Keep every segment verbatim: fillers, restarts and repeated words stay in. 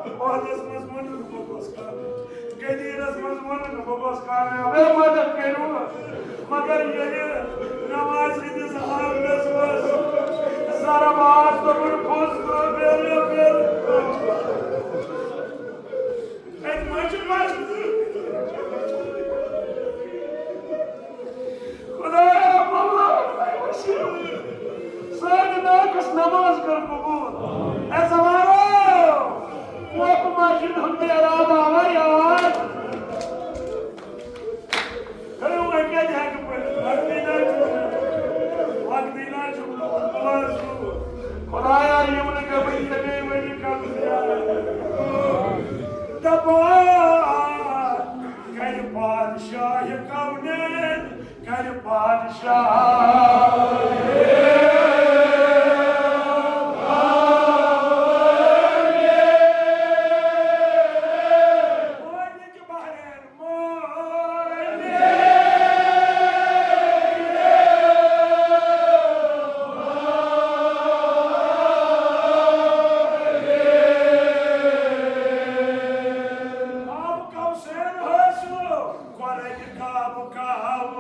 عہدس منٛز ووٚنُن بہٕ گوٚژھ کامہِ۔ غدیرس منٛز ووٚنُن بہٕ گوٚژھ کامیاب۔ ہے، مدد کٔرِو۔ مگر ییٚلہِ نمازِ ہٕنٛدِس حالتس منٛز ضرب آس دوٚپُن پھوٚس تہٕ بیٚیہِ، بیٚیہِ۔ اَتہِ ما چھُ مسجد؟ خدایا، مولا، سانہِ ناقص نماز کر قبول۔ اے زمانو، کوپہٕ مسجد ہُنٛد محراب آوا یاد؟ ہے، وۄنۍ کتہِ ہٮ۪کہٕ پٔرِتھ؟ وقتٕے نہ چھُ۔ وقتٕے نہ چھُ۔ خدایا، یِم نہٕ قبرِ تہِ بیٚیہِ ؤری کرنہٕ یاد۔ دپان، کرِ پادشاہ کونین، کرِ پادشاہ۔ مٲلِک بحرین، مٲلِک۔ آب کوثر حٲصِل۔ قرآن کعب کعب۔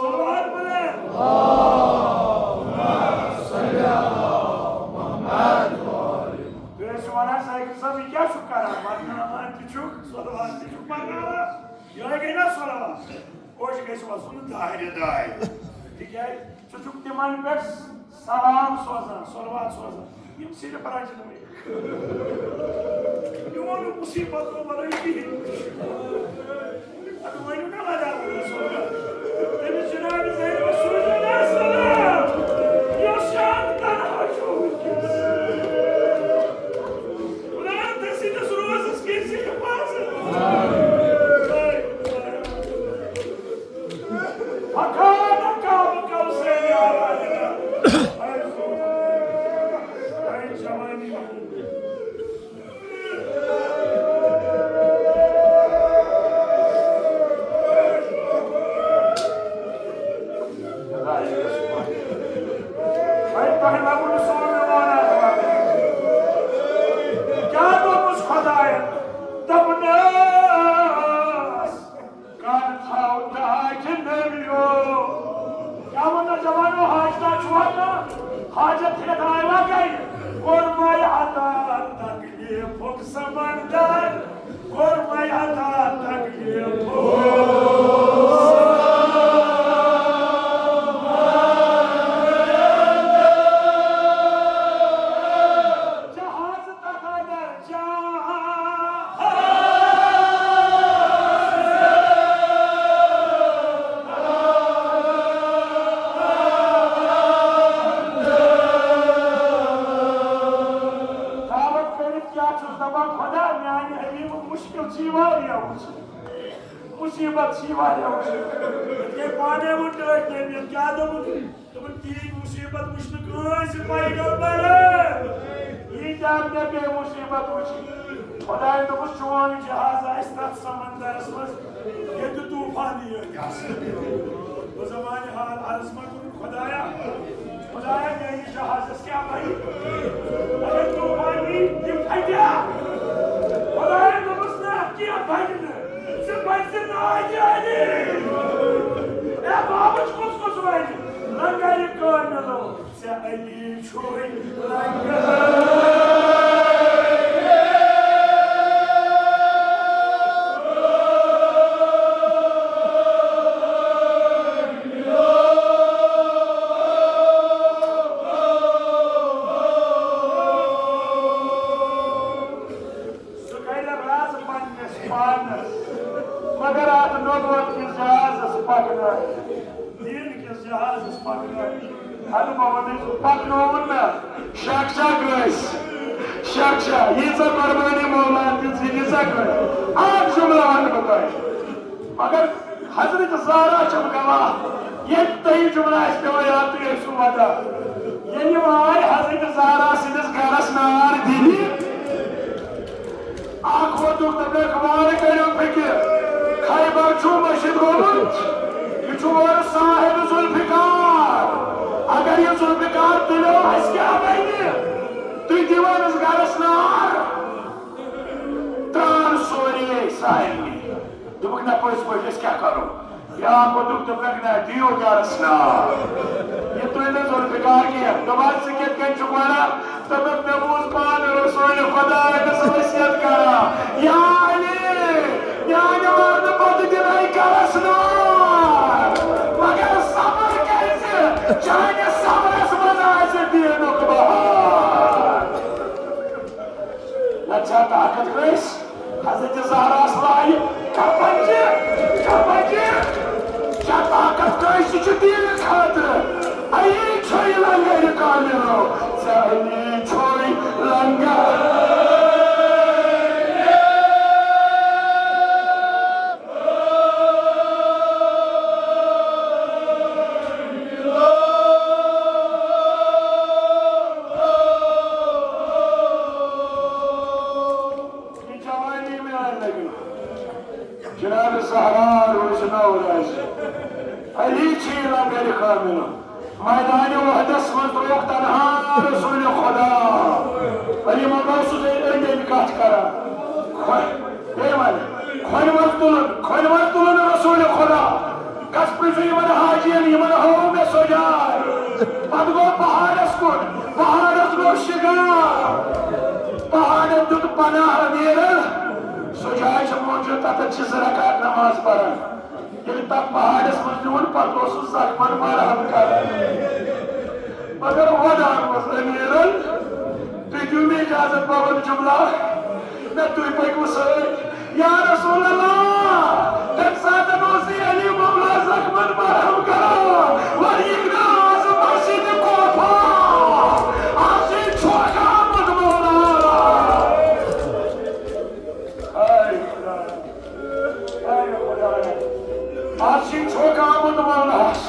صلوات بولے۔ تُہۍ ٲسِو وَنان، ساقب صٲب، یہِ کیٛاہ چھُکھ کران؟ وَنناوان تہِ چھُکھ، صلوات تہِ چھُکھ پَرناوان۔ یِہوٚے گٔے نا صلوات؟ اوٚش گژھِ وَسُن دارِ دارِ۔ تِکیٛازِ ژٕ چھُکھ تِمن پٮ۪ٹھ سلام سوزان، صلوات سوزان، یِم صرف رَچنہٕ وٲلۍ۔ یِمو نہٕ مُصیٖبتو وَرٲے کِہیٖنۍ۔ اَدٕ ؤنِو نا وَجہ وَجہ صلوات۔ تٔمِس جناب زینب سوٗزِو نا سلام۔ یۄس شان تنہا چھُ وٕنکیٚس۔ خدایا، تٔمۍ سٕنٛدِس روزس کٔرۍ زِ حفاظت۔ فکان قاب قوسین او ادنی۔ اے جوانی۔ وۄنۍ تۄہہِ لَگوٕ نہٕ سون میون اَتھ وَنُن۔ کیٛاہ دوٚپُس خۄدایَن؟ دوٚپنَس، کَر تھاو ڈاکہِ نٔویو۔ کیٛاہ وَنان جوانو، حاجتہ چھُوا کانٛہہ؟ حاجت ہٮ۪تھ آیوا گَرِ؟ کوٚر مَے عطا تکلیٖفُک سمندر۔ کوٚر وۄنۍ عطا تکلیٖف۔ جہاز تتھ اندر جہاز۔ دعوت کٔرِتھ کیٛاہ چھُس دَپان، خۄدا میٛانہِ حبیٖبُک مُشکِل چھُ یہِ واریاہ وٕچھُن۔ مُصیٖبت چھِ یہِ واریاہ وٕچھُن۔ ییٚلہِ پانَے ووٚن ٹٲٹھۍ نبیَن، کیٛاہ دوٚپُن؟ دوٚپُن، تیٖتۍ مُصیٖبت وٕچھ نہٕ کٲنٛسہِ پیغمبرن۔ ییٖتیٛاہ مےٚ پیٚیہِ مُصیٖبت وٕچھِنۍ۔ خۄدایَن دوٚپُس، چون جہاز آسہِ تَتھ سمندرَس منٛز، ییٚتہِ طوٗفان یی یٲتۍ آسہِ۔ بہٕ زمانہِ حال عرض ما کوٚرُن خۄدایا؟ خۄدایا، میٲنِس جہازس کیٛاہ بنہِ؟ اگر طوفان یی، یہِ پھٹیا؟ خۄدایَن دوٚپُس، نہ، کینٛہہ بنہِ نہٕ۔ ژٕ بنہِ زِ ناوِ علی۔ اے بابٕچ کُس کُس وَنہِ؟ لنگرِ کٲمِلو، ژےٚ علی چھُے لنگر۔ سُہ کرِ راز پننِس پانس، مگر اتھ نبوت کِس جہازس پکنٲوِتھ، دین کِس جہازس پکنٲوِتھ۔ ہتہٕ بہٕ ونہٕ، سُہ پکنووُن نہ، شک شک ٲسۍ، شک شک، ییٖژاہ قربٲنی مولا دِژ، ییٖژاہ کٔر۔ اکھ جملہٕ ونہٕ بہٕ تۄہہِ، مگر حضرت زہرا چھم گواہ، ییٚلہِ تۄہہِ جملہٕ آسہِ پٮ۪وان یاد، تُہۍ ٲسِو ودان۔ ییٚلہِ یِم آے حضرت زہرا سٕنٛدِس گرس نار دِنہِ، گرس نار، ترٛان سورُے سارنٕے۔ دوٚپُکھ، نہ، پٔزۍ پٲٹھۍ، أسۍ کیٛاہ کرو؟ بیٛاکھ ووٚتھُکھ، دوٚپُکھ، نہ، دِیِو گرس نار۔ یہِ تُلۍ نہٕ ذوالفقار کینٛہہ۔ دوٚپہَس، ژٕ کِتھ کٔنۍ چھُکھ وَنان؟ دوٚپُکھ، مےٚ بوٗز پانہٕ رسول خۄدایَس وصیت کران، یا علی، میٛانہِ مرنہٕ پتہٕ دِنَے گرس نار، مگر صبر کیٛازِ؟ چانہِ صبرس منٛز آسہِ دیٖنُک بہار۔ نہ ژےٚ طاقت کٲنٛسہِ؟ حضرت زہراہس لایہِ کپچہِ، کپچہِ۔ ژےٚ طاقت کٲنٛسہِ چھُ دیٖنہٕ خٲطرٕ؟ علی چھُے لنگرِ کاملو، ژےٚ علی چھُے لنگر۔ یہِ جوانی میٛانہِ لگہِ۔ جناب زہرا روزِ نو روزِ۔ علی چھِ لنگرِ کاملو۔ میدانِ احدس منٛز ترٛووُکھ تنہا رسول خدا۔ علی محمد اوسُس أنٛدۍ أنٛدۍ کتھ کران۔ خۄ-، بیٚیہِ وَنہِ، کھۄنہِ منٛز تُلُن، کھۄنہِ منٛز تُلُن رسول خدا۔ گژھ پرٛژھُن یِمن حاجین، یِمن ہٲو مےٚ سۄ جاے۔ پتہٕ گوٚو پہاڑس کُن، پہاڑس گوٚو شِگاف۔ پہاڑن دیُت پناہ نیرن۔ سۄ جاے چھےٚ موجود، تتٮ۪تھ چھِ زٕ رکعت نماز پران۔ ییٚلہِ تتھ پہاڑس منٛز نیوٗن، پتہٕ اوسُس زخمن مرہم کران۔ مگر ودان اوس امیرن، تُہۍ دِیِو مےٚ اجازت، بہٕ ونہٕ جملہ، مےٚ تُہۍ پٔکِو سۭتۍ۔ یا رسول اللہ، تمہِ ساتہٕ اوس یہِ علی مولا زخمن مرہم کران، وۄنۍ یِکھ نہٕ آز مسجد کوفہ، آز چھُے چھوکہٕ آمُت مولا۔ ہاے خدا۔ اے خدایا، آز چھُے چھوکہٕ آمُت مولہس۔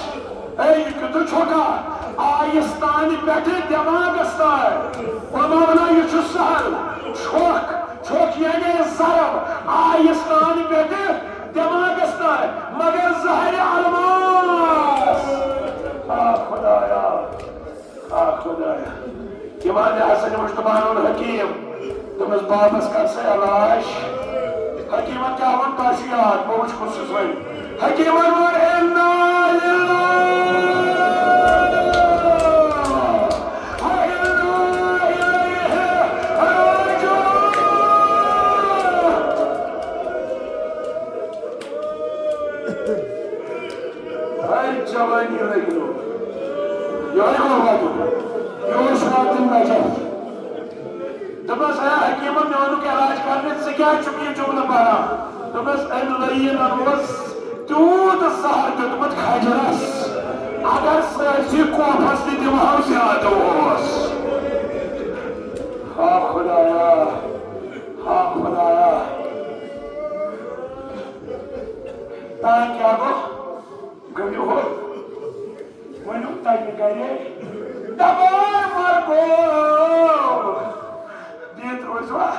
اے، یہِ کیُتھ چھوکا؟ آیس تانۍ پٮ۪ٹھٕ دٮ۪ماغس تانۍ۔ علماء ونان، یہِ چھُ سہل۔ چھوک، چھوک یعنی ضرب۔ آیس تانۍ پٮ۪ٹھٕ دٮ۪ماغس تانۍ، مگر زہرِ الماس۔ آ خدایا۔ آ خدایا، امام حسن مجتبیٰ ہن ووٚن حکیم، دوٚپنس، بابس کر سا علاج۔ حکیمن کیٛاہ ووٚن، تۄہہِ چھُ یاد، بہٕ وٕچھ کُس چھُس وۄنۍ۔ حکیمن ووٚن، انا للہ و انا الیہ راجعون۔ ہاے جوانی لگنو۔ یہے گوٚو وَدُن۔ یہِ اوس واتُن نجف۔ دوٚپمَس، ہے حکیٖمہ، مےٚ ووٚنُکھ علاج کرنہِ، ژٕ کیٛازِ چھُکھ یہِ جملہٕ پران؟ دوٚپمَس، أمۍ لعیٖنن اوس تیوٗت زہر دیُتمُت کھجرس، اگر سٲرسٕے کوفس تہِ دِمہو زیادٕ اوس۔ ہا خدایا، ہا خدایا۔ تاں کیٛاہ گوٚو؟ گٔیو ہو۔ ؤنِو تَمہِ گرے دَبار مَرگو۔ بِہِتھ روزوا؟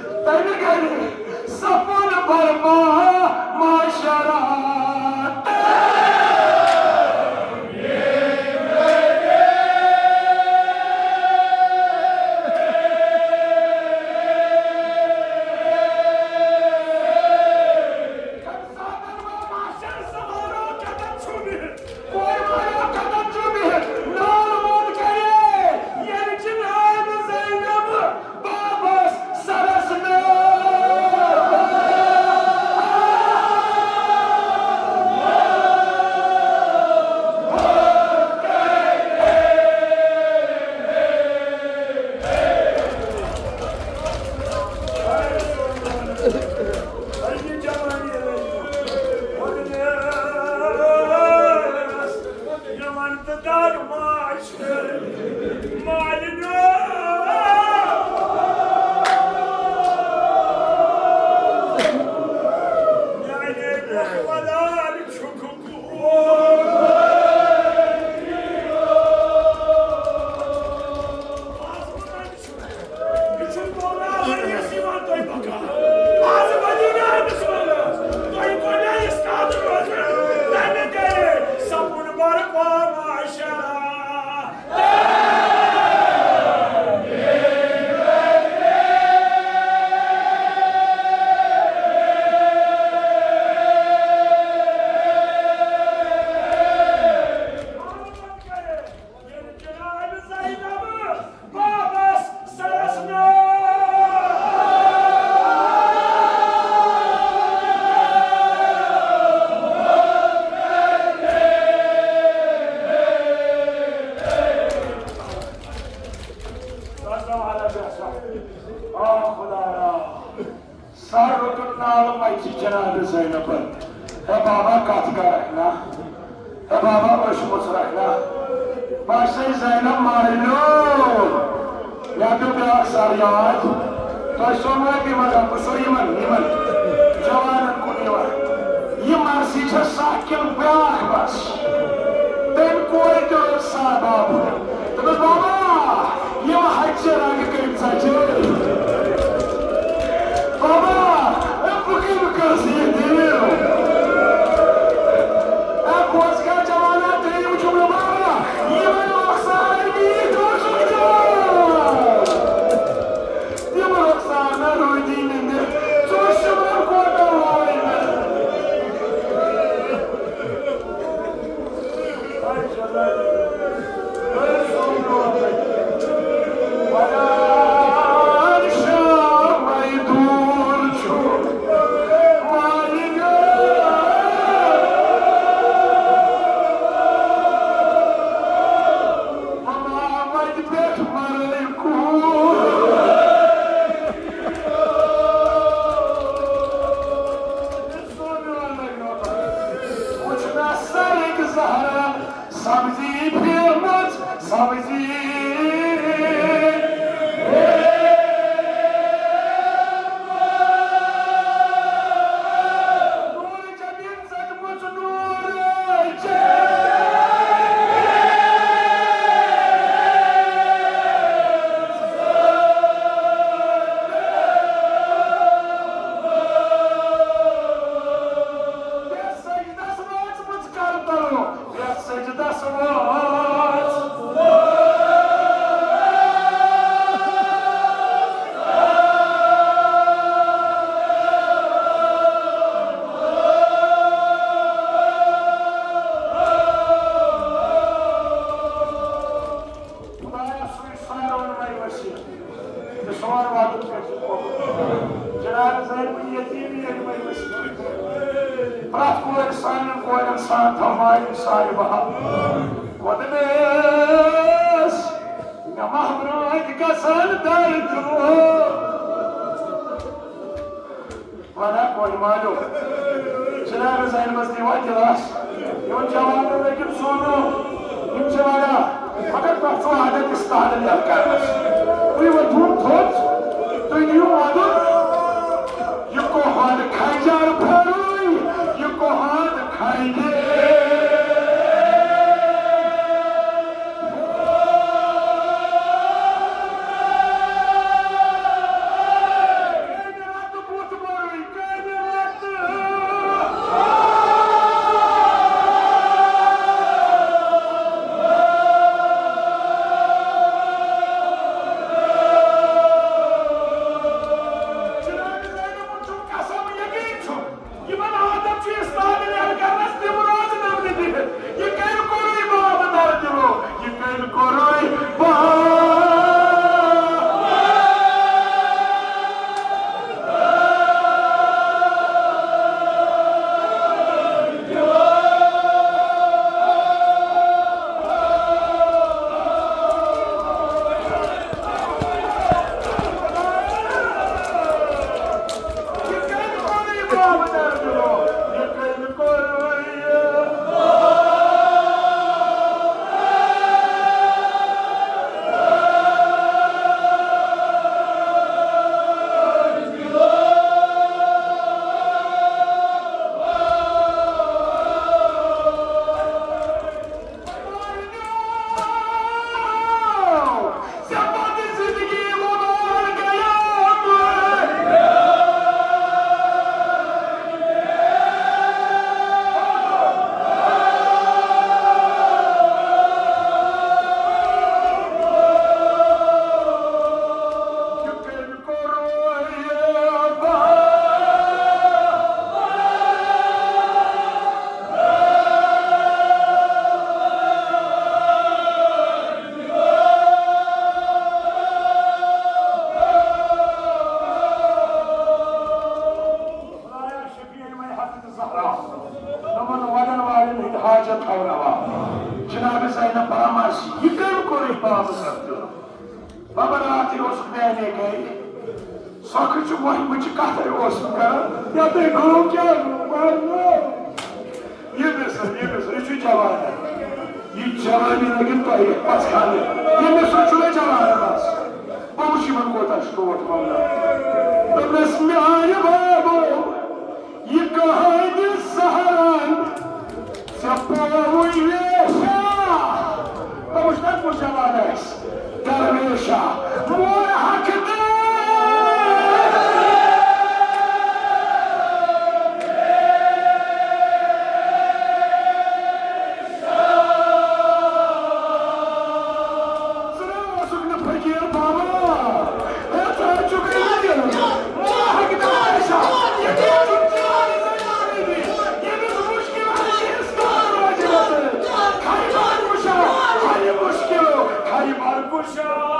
تَمہِ گرے سَپُد برما معاشرہ۔ کورِ والٮ۪و کَتٮ۪ن چھُ بِہِتھ؟ نال موت کَرے، ییٚلہِ جناب زینب بابس سرس نال۔ آ خدایا، سر روٚٹُن نالہٕ مَچہِ جناب زینبن۔ ہے بابا، کتھ کرکھ نا؟ ہے بابا، أچھ مُژرکھ نا؟ باسے زینب مارنو۔ مےٚ پیوٚو بیٛاکھ سر یاد۔ تۄہہِ سوموٕ تِمن، بہٕ چھُسو یِمن، یِمن جوانن کُن یِوان۔ یہِ مرثی چھےٚ سکھ کِنہٕ بیٛاکھ مرثی؟ تٔمۍ کورِ تہِ روٚٹ سر بابا۔ دوٚپُس، بابا، یِم ہَچہِ رنٛگہٕ کٔمۍ ژَچے؟ بابا، اے، بہٕ کٔمۍ کٔرٕس یہِ دیٖل؟ اے، بوز کیٛاہ جوانا، ترٛیٚیِم جملہٕ، بابا، یِمَن رۄخسارَن یی ٹوٹل جواب۔ تِم رۄخسار نہ روٗدی نہٕ مےٚ، ژٕ وٕچھ یِمَن کوتاہ وایہِ مےٚ۔ وٕچھ مےٚ سرٕکۍ زہرا، سبزی پھیرمٕژ، سبزی۔ نوٗرٕ جبیٖن ژٔٹمٕژ، نوٗرٕ جبیٖن۔ سجدس وٲژمٕژ کربلو، یتھ سجدس وٲژ۔ خدایا، سُے سارون وۄنۍ ؤسِتھ۔ تہٕ سون وعدٕ کٔرۍ زِ قبول۔ جناب زینب یتیٖم ییٚلہِ وۄنۍ ؤسِتھ۔ پرٛٮ۪تھ کورِ سانٮ۪ن کورٮ۪ن سان تھاو ماجہِ صالحہ۔ وۄدنس مےٚ محبرات گژھان درد۔ وَنان کورِ مالیو، جناب زینبس دِیِو اَتہِ دِلاس۔ یِمن جوانن لٔگِو زوٗنہٕ۔ یِم چھِ وَنان، مگر تۄہہِ چھُو عادت استعمال کرنس۔ تُہۍ ؤتھِو تھوٚد، تُہۍ دِیِو وَدُن۔ یہِ کوہان خنجر پھروٕے، یہِ کوہان خنجر۔ یِمن عادت چھُ استاد نیرٕ کرنس، تِم روزٕ نہٕ بِہِتھ۔ یہِ کٔمۍ کوٚرُے باب در دِلو؟ یہِ کٔمۍ کوٚرُے باب؟ خدایا شفیع مے حضرت زہرا، تمن ودن والٮ۪ن ہٕنٛدۍ حاجت تھاو روا۔ جناب زینب فرماس، یہِ کٔمۍ کوٚر یہِ پاپہٕ سپدُن؟ بابا راتھٕے اوسُکھ میانے گرِ، سۄکھٕ چھِ وۄنۍ بہٕ چھِ کَتھَے اوسُم کَران، یَتھ ہے گوٚو کیٛاہ گوٚو، مَرنو۔ یہِ مِثال، یہِ مِثال، یہِ چھُ جوان۔ یہِ جوانی لٔگِن تۄہہِ پَژھ کھالنہِ۔ یہِ مِثال چھُ مےٚ جوانَن منٛز۔ بہٕ وٕچھِ یِمَن کوٗتاہ چھُ ٹوٹھ مَنٛگان۔ دوٚپنَس، میٛانہِ بابو، یہِ کہانی سہرن ژےٚ پووُے ویشا۔ بہٕ وٕچھٕ تَتھ کُس جوان آسہِ۔ درویشا، مور حق دے۔ ژٕ نہ اوسُکھ نہٕ فقیٖر بابا۔ ہے، ژٕ حظ چھُکھ یہِ دِل۔ مور حق دے۔ ییٚمِس مُشکِل آسہِ، ییٚمِس کار روزِ گژھُن۔ خیبر کُشا، خیبر کُشا، خیبر کُشا۔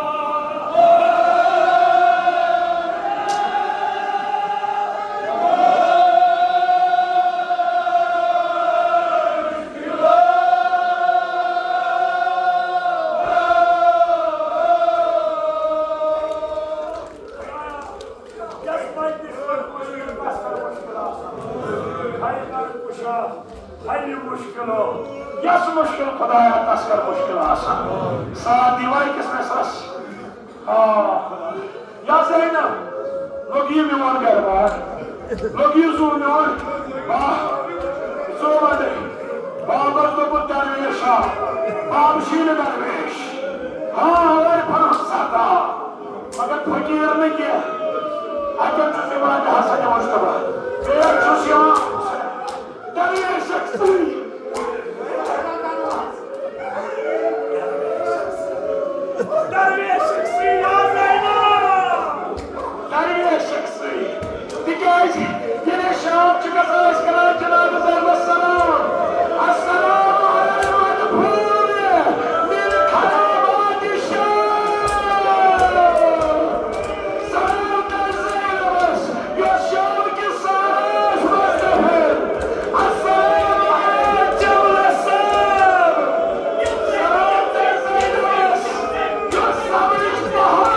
یَس مجلِس منٛز مُشکِل، تَس کَر مُشکِل آسان۔ خیبر کُشا، خیبر مُشکِلو، یَس مُشکِل خدایا، تَس کَر مُشکِل آسان۔ ساتھ دیٖوا أکِس مِثرَس۔ آ، خدا۔ یا زینب، لوٚگ یہِ میون گَرٕ بار۔ لوٚگ یہِ زُو میون۔ آ، زُو وَدٕنۍ۔ بابَس دوٚپُن درویشا، باب شیٖنہٕ درویش۔ ہاں، ہَوٲرۍ پھَرُن سَتا۔ مگر فقیٖر نہٕ کینٛہہ۔ اَتٮ۪ن چھُس یِوان حسن مُجتبیٰ۔ بیٚیہِ چھُس یِوان درویشَک سۭتۍ۔ درویشَک سۭتۍ، یا زینب۔ درویشَک سۭتۍ۔ تِکیٛازِ ییٚلہِ أسۍ شام چھِ گژھان، أسۍ کران جناب زینبَس سلام۔ السلام علی المدفون من خرابات الشام۔ سلام تَس زینبَس، یۄس شام کِس سہرَس منٛز دفن۔ السلام علی جبل الصبر۔ سلام تَس زینبَس، یۄس صبرٕچ بہار۔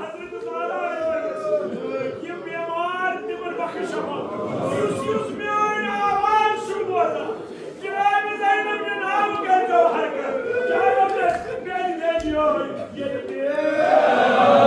حضرت زہرا، یہِ بیمار تِمن بخشو، یُس، یُس میٲنۍ آواز چھُ بوزان۔ جناب زینب، یہِ ناو کٔرۍزیو حرکت۔ کیٛاہ دوٚپنس؟ مےٚ دِ، مےٚ دِ یورٕ۔ ییٚلہِ مےٚ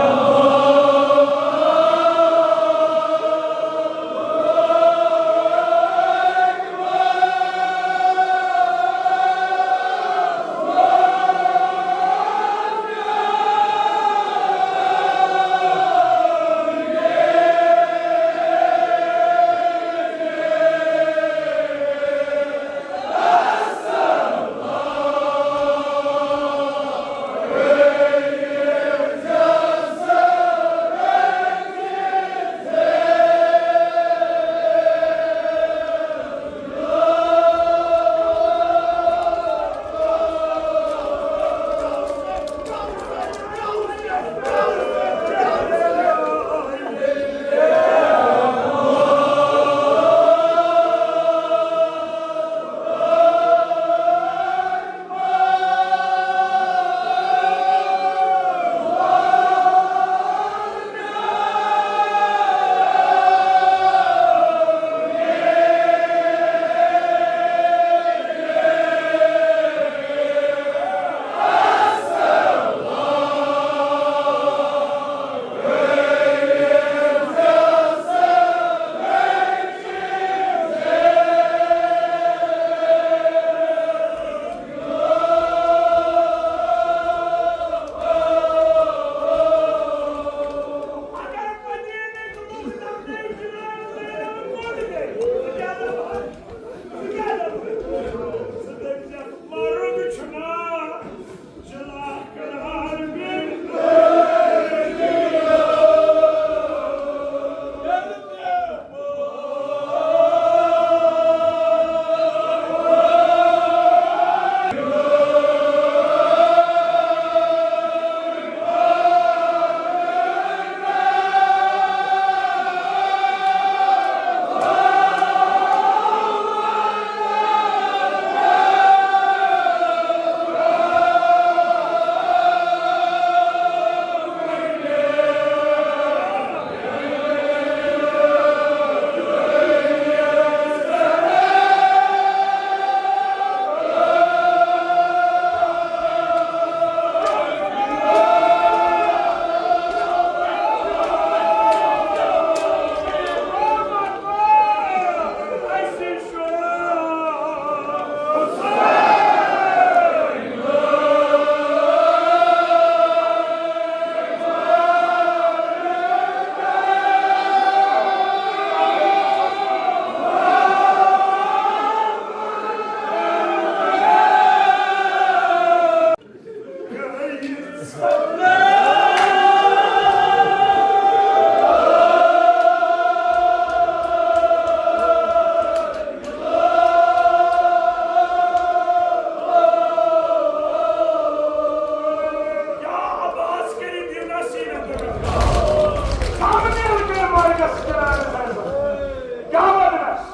کیا وَنَس؟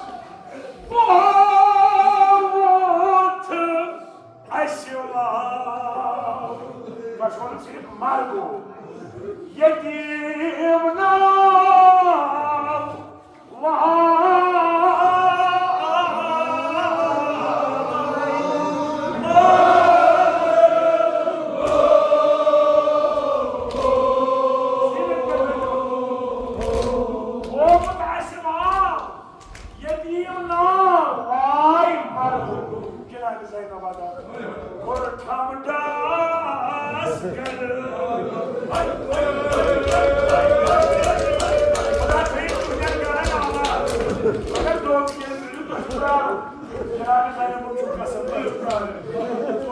بہت اَسہِ واو۔ تۄہہِ چھُ وَنُن صرف مَرگو۔ یتیٖم ناو واو۔ صرف ہومُت اَسہِ واو۔ یتیٖم ناو واے مرد۔ جناب زینب ادا۔ کوٚرتھم ڈاس کر۔ خدا تھٲیِن تُہنٛدٮ۪ن گرن آباد۔ مگر دۄہ ییٚلہِ تُہۍ پرٛارُن۔ جناب زینب چھُ قسم، تُہۍ پرٛارُن۔